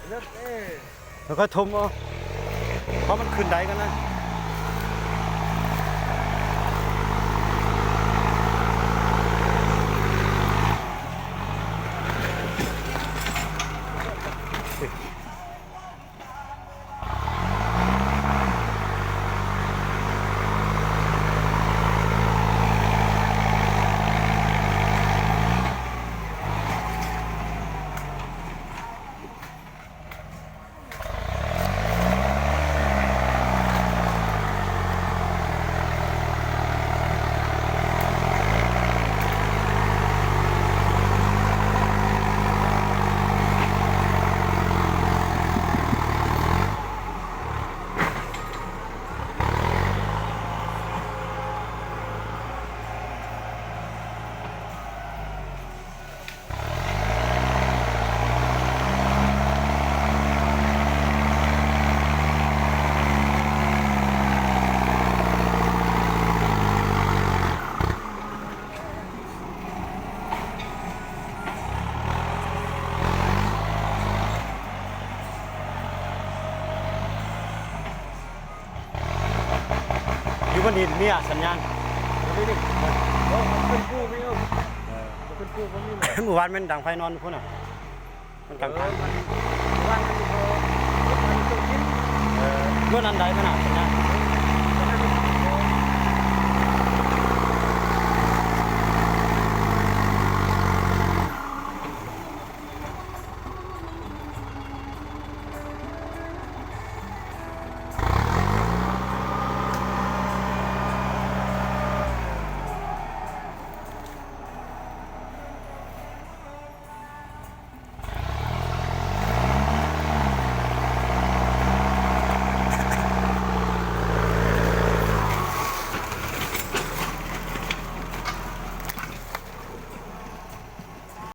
ແລ້ວກໍຖົມເອົາ ເພາະມັນຂຶ້ນໄດກັນນະ. ຢູ່ບ່ອນຫີນມີອະ ສັນຍານ. ບໍ່ໄດ້ເດ້ ບໍ່ ມັນຂຶ້ນພູມີຢູ່ ເອີ ມັນຂຶ້ນພູບໍ່ມີ. ມື້ວານແມ່ນດັງໄຟນອນຢູ່ພຸ້ນນະ ມັນກາງທາງ. ເອີ ມັນ ມື້ວານມັນກໍລົດມັນຕົກດິນ. ເອີ ລົດອັນໃດມັນນະ ສັນຍານ?